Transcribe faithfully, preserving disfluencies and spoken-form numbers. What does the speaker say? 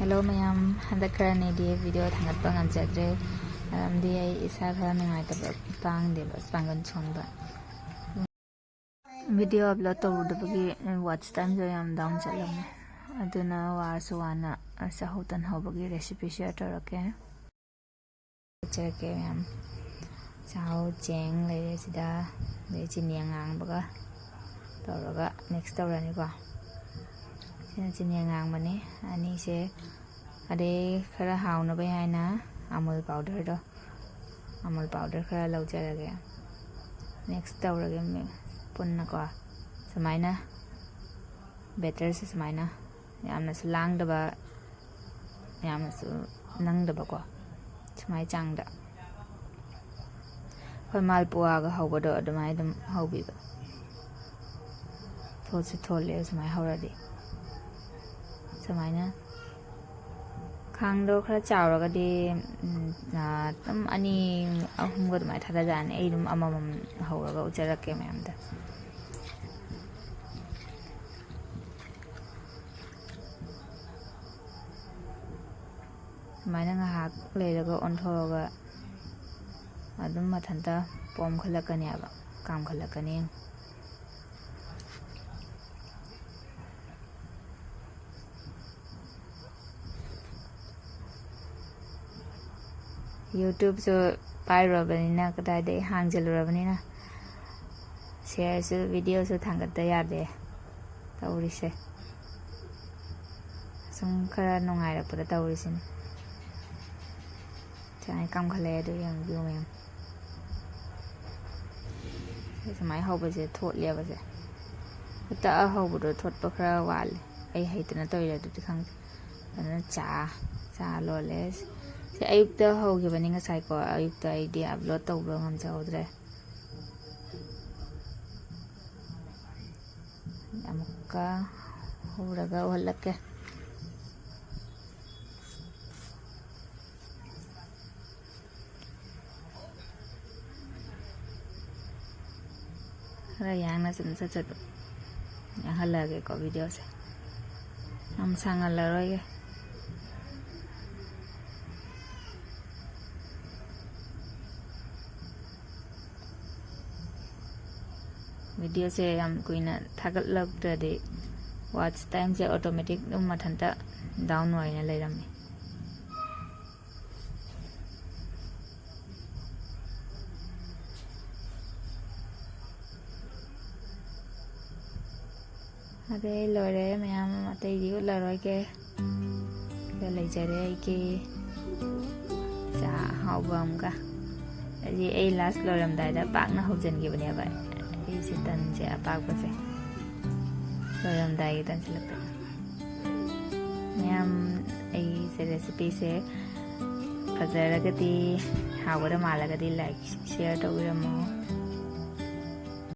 Hello ꯃꯌꯥꯝ, ꯍꯟꯗꯛ ꯈꯔꯅꯤꯗꯤ video ꯊꯥꯡꯒꯠꯄ ꯉꯝꯖꯗ꯭ꯔꯦ, ꯃꯔꯝꯗꯤ ꯑꯩ ꯏꯁꯥ ꯈꯔ ꯅꯨꯡꯉꯥꯏꯇꯕ, ꯄꯥꯡꯗꯦꯕ, ꯄꯥꯡꯒꯜ ꯁꯣꯟꯕ꯫ Video upload ꯇꯧꯔꯨꯗꯕꯒꯤ watch timeꯁꯨ ꯌꯥꯝ down ꯆꯠꯂꯝꯃꯦ, ꯑꯗꯨꯅ ꯋꯥꯔꯁꯨ ꯋꯥꯅ ꯆꯥꯍꯧ ꯇꯟꯍꯧꯕꯒꯤ recipe share ꯇꯧꯔꯛꯀꯦ꯫ ꯍꯥꯞꯆꯔꯛꯀꯦ ꯃꯌꯥꯝ꯫ ꯆꯥꯛꯍꯥꯎ, ꯆꯦꯡ ꯂꯩꯔꯦ ꯁꯤꯗ, ꯑꯗꯩ ꯆꯤꯅꯤ ꯑꯉꯥꯡꯕꯒ ꯇꯧꯔꯒ mix ꯇꯧꯔꯅꯤꯀꯣ꯫ ꯁꯤꯅ ꯆꯤꯅꯤ ꯑꯉꯥꯡꯕꯅꯤ꯫ ꯑꯅꯤꯁꯦ, ꯑꯗꯩ ꯈꯔ ꯍꯥꯎꯅꯕ ꯍꯥꯏꯅ ꯑꯃꯨꯜ powderꯗꯣ, ꯑꯃꯨꯜ powder ꯈꯔ ꯂꯧꯖꯔꯒꯦ, mix ꯇꯧꯔꯒꯦ ꯃꯤ-, ꯄꯨꯟꯅꯀꯣ꯫ ꯁꯨꯃꯥꯏꯅ batterꯁꯦ ꯁꯨꯃꯥꯏꯅ ꯌꯥꯝꯅꯁꯨ ꯂꯥꯡꯗꯕ, ꯌꯥꯝꯅꯁꯨ ꯅꯪꯗꯕꯀꯣ, ꯁꯨꯃꯥꯏ ꯆꯥꯡꯗ꯫ ꯑꯩꯈꯣꯏ ꯃꯥꯜꯄꯨꯋꯥꯒ ꯍꯧꯕꯗꯣ ꯑꯗꯨꯃꯥꯏꯅ ꯑꯗꯨꯝ ꯍꯧꯕꯤꯕ꯫ ꯊꯣꯠꯁꯨ ꯊꯣꯠꯂꯦ ꯁꯨꯃꯥꯏꯅ ꯍꯧꯔꯗꯤ꯫ ꯁꯨꯃꯥꯏꯅ ꯈꯥꯡꯗꯣ ꯈꯔ ꯆꯥꯎꯔꯒꯗꯤ, ꯎꯝ, ꯑꯗꯨꯝ ꯑꯅꯤ ꯑꯍꯨꯝꯒ ꯑꯗꯨꯃꯥꯏꯅ ꯊꯥꯗꯖꯥꯅꯤ꯫ ꯑꯩ ꯑꯗꯨꯝ ꯑꯃꯃꯝ ꯍꯧꯔꯒ ꯎꯠꯆꯔꯛꯀꯦ ꯃꯌꯥꯝꯗ꯫ ꯁꯨꯃꯥꯏꯅ ꯉꯥꯏꯍꯥꯛ ꯂꯩꯔꯒ ꯑꯣꯟꯊꯣꯛꯑꯒ ꯑꯗꯨꯝ ꯃꯊꯟꯇ ꯄꯣꯝꯈꯠꯂꯛꯀꯅꯦꯕ, ꯀꯥꯝꯈꯠꯂꯛꯀꯅꯤ꯫ YouTubeꯁꯨ ꯄꯥꯏꯔꯨꯔꯕꯅꯤꯅ, ꯀꯗꯥꯏꯗꯒꯤ ꯍꯥꯡꯖꯜꯂꯨꯔꯕꯅꯤꯅ, shareꯁꯨ videoꯁꯨ ꯊꯥꯡꯒꯠꯇ ꯌꯥꯗꯦ ꯇꯧꯔꯤꯁꯦ꯫ ꯁꯨꯝ ꯈꯔ ꯅꯨꯡꯉꯥꯏꯔꯛꯄꯗ ꯇꯧꯔꯤꯁꯤꯅꯤ꯫ ꯁꯨꯃꯥꯏꯅ ꯀꯥꯝꯈꯠꯂꯛꯑꯦ, ꯑꯗꯨ ꯌꯦꯡꯕꯤꯌꯨ ꯃꯌꯥꯝ꯫ ꯁꯨꯃꯥꯏꯅ ꯍꯧꯕꯁꯦ ꯊꯣꯠꯂꯦꯕꯁꯦ꯫ ꯍꯦꯛꯇ ꯑꯍꯧꯕꯗꯣ ꯊꯣꯠꯄ ꯈꯔ ꯋꯥꯠꯂꯦ꯫ ꯑꯩ ꯍꯩꯇꯅ ꯇꯧꯔꯤꯔ ꯑꯗꯨꯗꯤ ꯈꯪꯗꯦ꯫ ꯑꯗꯨꯅ ꯆꯥ, ꯆꯥ ꯂꯣꯜꯂꯦ꯫ ꯁꯤ ꯑꯌꯨꯛꯇ ꯍꯧꯈꯤꯕꯅꯤ ꯉꯁꯥꯏꯀꯣ꯫ ꯑꯌꯨꯛꯇ ꯑꯩꯗꯤ upload ꯇꯧꯕ ꯉꯝꯖꯍꯧꯗ꯭ꯔꯦ꯫ ꯑꯃꯨꯛꯀ ꯍꯧꯔꯒ ꯎꯍꯜꯂꯛꯀꯦ꯫ ꯈꯔ ꯌꯥꯡꯅ ꯁꯨꯝ ꯁꯠ ꯁꯠ ꯌꯥꯡꯍꯜꯂꯛꯑꯒꯦꯀꯣ videoꯁꯦ꯫ ꯌꯥꯝ ꯁꯥꯡꯍꯜꯂꯔꯣꯏꯒꯦ꯫ ꯚꯤꯗꯤꯑꯣꯁꯦ ꯌꯥꯝ ꯀꯨꯏꯅ ꯊꯥꯒꯠꯂꯛꯇ꯭ꯔꯗꯤ ꯋꯥꯠꯆ ꯇꯥꯏꯝꯁꯦ ꯑꯣꯇꯣꯃꯦꯇꯤꯛ ꯑꯗꯨꯝ ꯃꯊꯟꯇ ꯗꯥꯎꯟ ꯑꯣꯏꯅ ꯂꯩꯔꯝꯃꯤ꯫ ꯑꯗꯩ ꯂꯣꯏꯔꯦ ꯃꯌꯥꯝ, ꯑꯇꯩꯗꯤ ꯎꯠꯂꯔꯣꯏꯒꯦ꯫ ꯁꯤꯗ ꯂꯩꯖꯔꯦ ꯑꯩꯒꯤ ꯆꯥ ꯑꯍꯥꯎꯕ ꯑꯃꯒ꯫ ꯑꯩ, ꯑꯩ ꯂꯥꯁ ꯂꯣꯏꯔꯝꯗꯥꯏꯗ ꯄꯥꯛꯅ ꯍꯧꯖꯤꯟꯈꯤꯕꯅꯦꯕ꯫ ꯑꯩꯁꯦ ꯇꯟꯁꯦ ꯑꯄꯥꯛꯄꯁꯦ ꯂꯣꯏꯔꯝꯗꯥꯏꯒꯤ ꯇꯟꯁꯤꯜꯂꯛꯇꯅ꯫ ꯃꯌꯥꯝ, ꯑꯩꯁꯦ ꯔꯦꯁꯤꯄꯤꯁꯦ ꯐꯖꯔꯒꯗꯤ, ꯍꯥꯎꯒꯗ ꯃꯥꯜꯂꯒꯗꯤ ꯂꯥꯏꯛ, ꯁꯤꯌꯔ ꯇꯧꯕꯤꯔꯝꯃꯣ꯫